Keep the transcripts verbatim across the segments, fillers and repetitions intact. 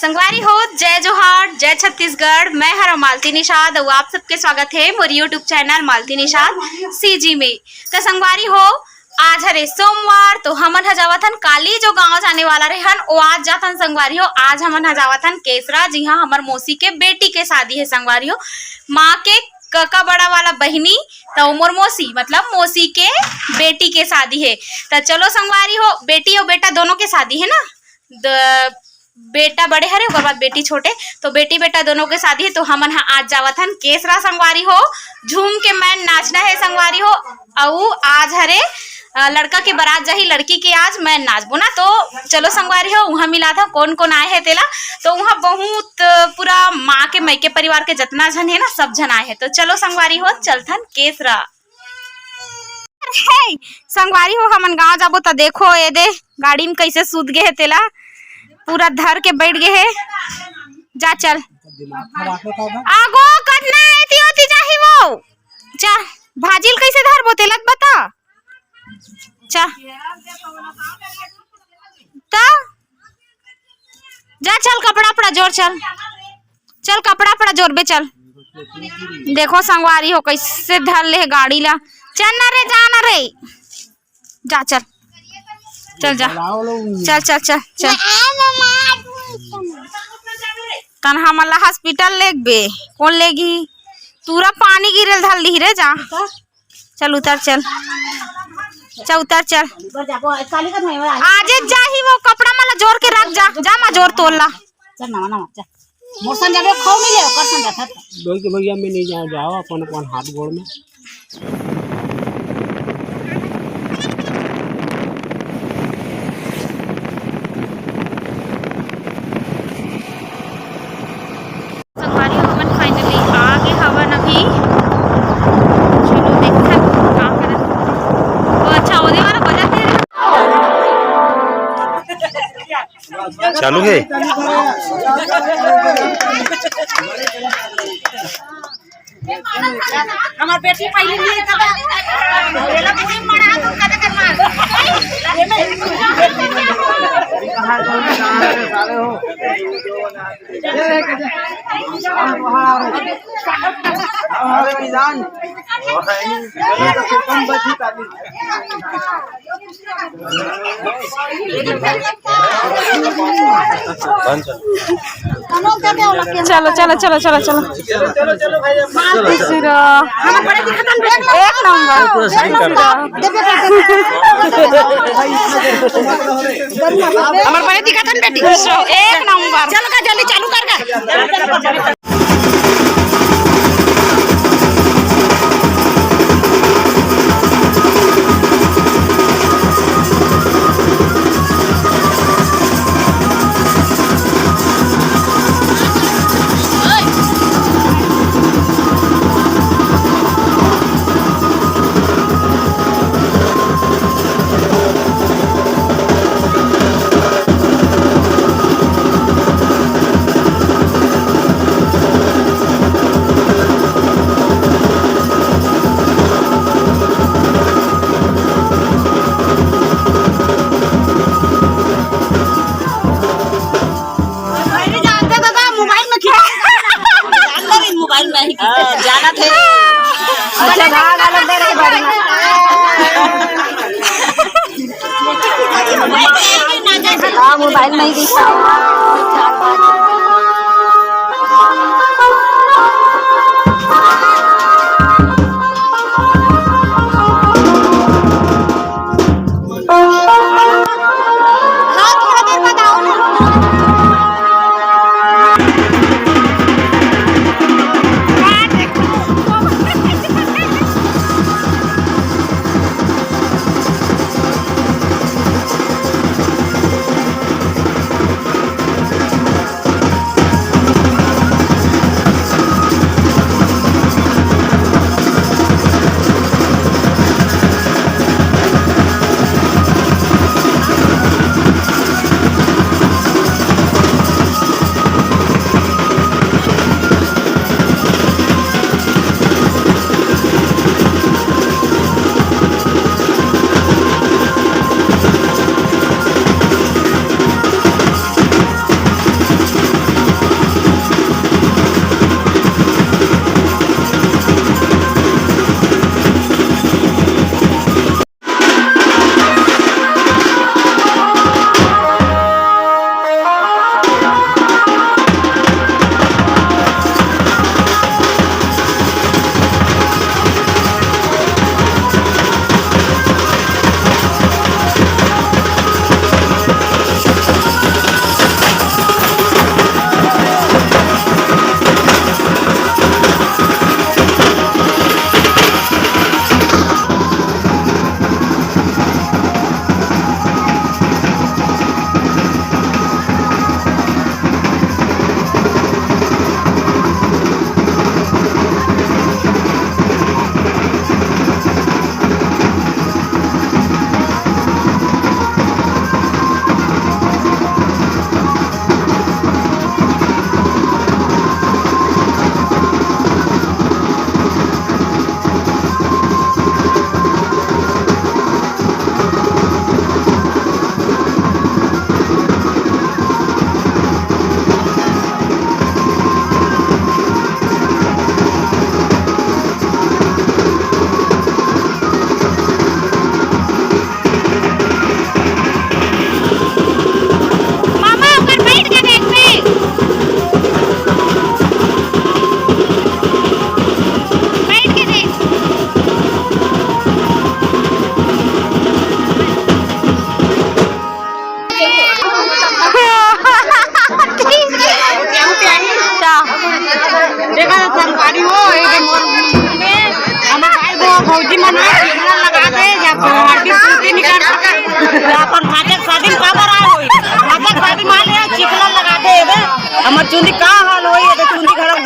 संगवारी हो, जय जोहार, जय छत्तीसगढ़। मैं हर मालती निषाद अउ आप सबके स्वागत है मोर YouTube channel Malti Nishad CG में। तो संगवारी हो, आज हरे सोमवार, तो हमन ह जावत हन काली जो गांव जाने वाला रहे हन, ओ आज जात हन संगवारी हो। आज हमन ह जावत हन केसरा, जिहां हमर मौसी के बेटी के शादी है संगवारी हो। माँ के कका बड़ा वाला बहिनी, तो मोर मौसी, मतलब मौसी के बेटी के शादी है। तो चलो संगवारी हो, बेटी और बेटा दोनों के शादी है ना, द-, बेटा बड़े हरे, ओकर बाद बेटी छोटे, तो बेटी बेटा दोनों के शादी है। तो हमन ह आज जावत हन केसरा संगवारी हो, झूम के मैन नाचना है संगवारी हो। अउ आज हरे, अ, लड़का के बारात जाही, लड़की के आज मैन नाचबो ना। तो चलो संगवारी हो, उहाँ मिला था कौन कौन आए है तेला। तो उहाँ बहुत, अ, पूरा माँ के मइके परिवार के जितना झन है ना, सब झन आए है। तो चलो संगवारी हो, चलथन केसरा। हे, संगवारी हो, हमन गांव जाबो त देखो, ए दे गाड़ी में कैसे सूत गे हे तेला, पूरा धर के बैठ गे हे। जा चल। आगो कटना एती ओती जाही वो। जा, भाजिल कैसे धरबो तेला त बता। जा। त जा चल, कपड़ा उपड़ा जोर चल। चल, कपड़ा उपड़ा जोरबे चल। देखो संगवारी हो, कैसे धर ले हे गाड़ी ला। चल ना रे, जा ना रे। जा चल। चल जा। चल, चल, चल, चल। तन हमन ला हॉस्पिटल लेगबे। कौन लेगी? पूरा पानी गिरे ल धर ली रे, जा। चल उतर चल। चल उतर चल। आजे जाही वो कपड़ा मला जोर के रख जा। जा मा जोर तोल ला। चल नवा नवा चल। मोर संग जाबे खौ मिले ओकर संग जाथत। बोल के भैया मैं नहीं जाओ, जाओ अपन अपन हाथ गोड़ में। संगवारी हो, हमन finally आ गे हवन अभी। चलो देखथन का करत। वो अच्छा, ओदे वाला बजा दे। चालू है। हमार बेटी पहले नहीं था। एला पूरी पढ़ा दो, कद कर मार। चलो, चलो, चलो, चलो, चलो। एक नंबर। हमार बड़े दिखत हन बेटी। एक नंबर। चलो का जल्दी चालू कर का। अरे जानते दादा, मोबाइल में खींच, जानते रही मोबाइल में ही खींच। हाँ, जाना थे। अच्छा, भाग अलग दे रहे बाड़ी में। हाँ, मोबाइल नहीं दिखा।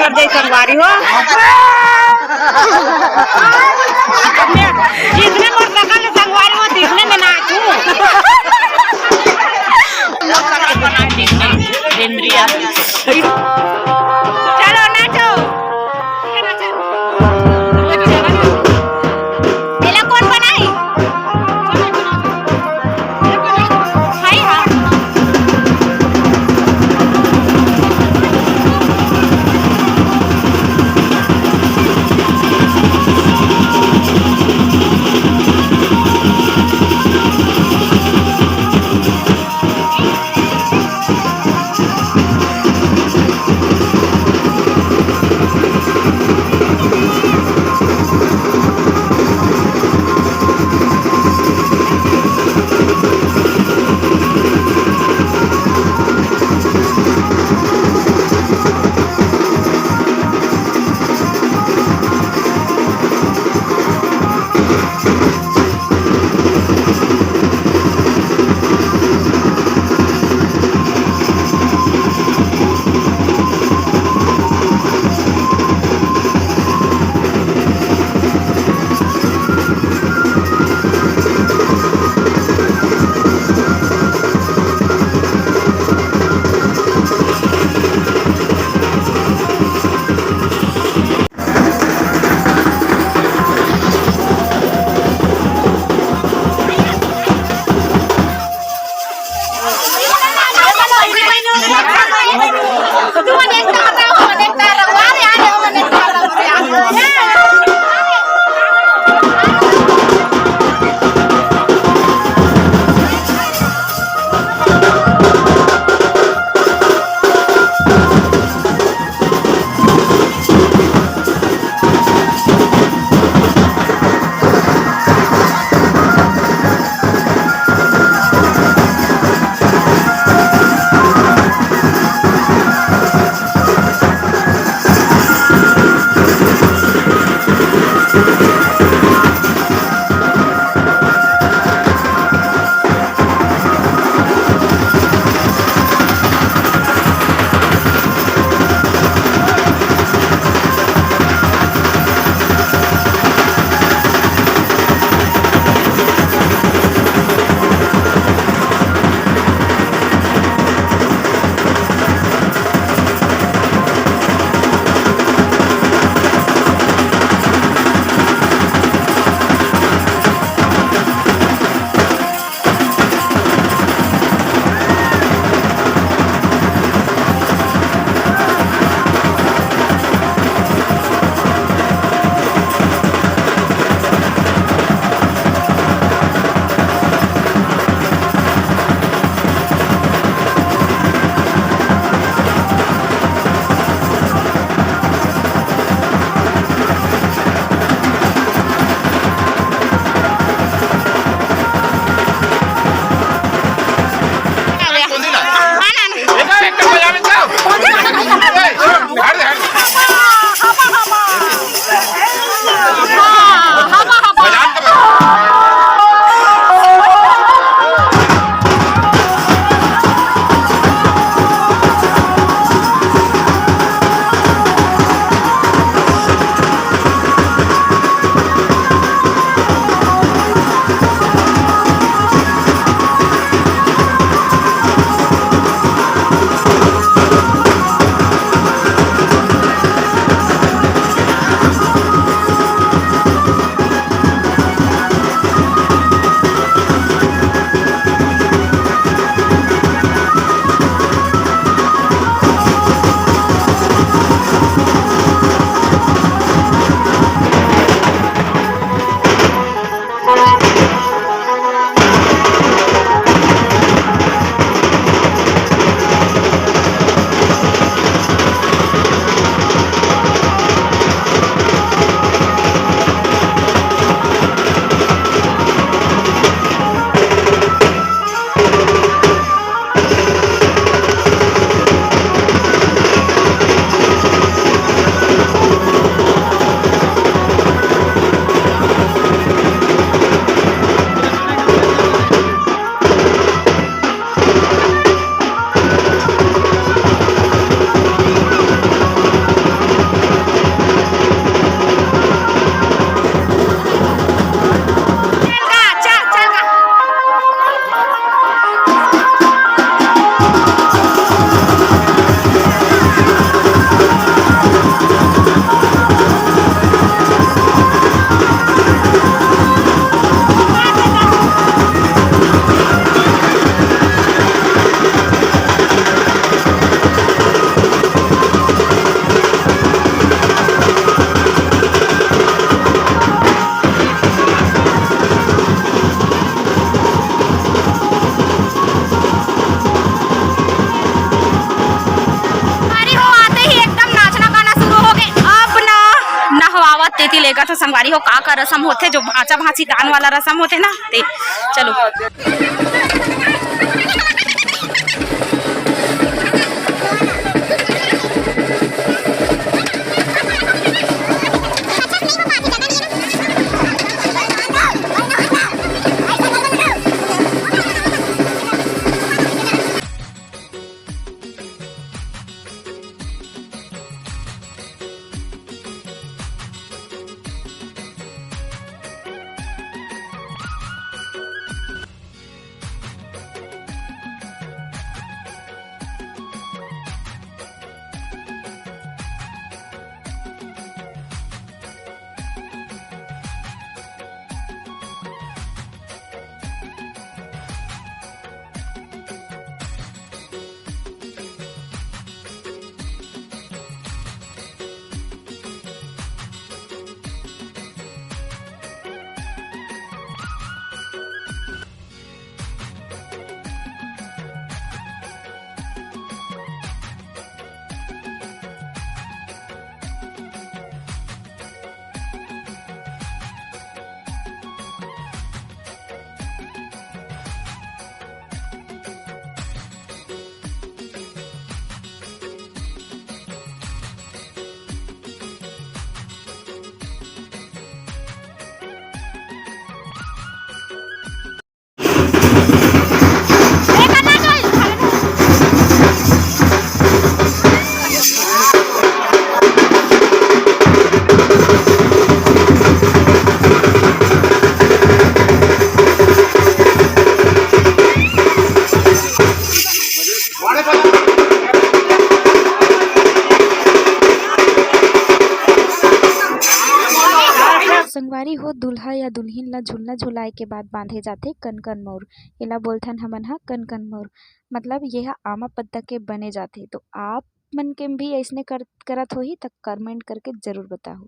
कर दे संगवारी हो। जिसने मोर बगल में संगवारी हो, तिसने में नाचू। चलो नाचो। एला कोन बनाई? हाय हा। देखा तो संगवारी हो, का का रसम होथे, जो भांचा भांची दान वाला रसम होथे ना, ते चलो। संगवारी हो, दूल्हा या दुल्हिन ला झुलना झुलाए के बाद बांधे जाथे कनकन मउर। एला बोलथन हमन ह कनकन मउर। मतलब ये ह आमा पत्ता के बने जाथे। तो आप मन के भी अइसने कर, करत होही त comment करके जरूर बताहू।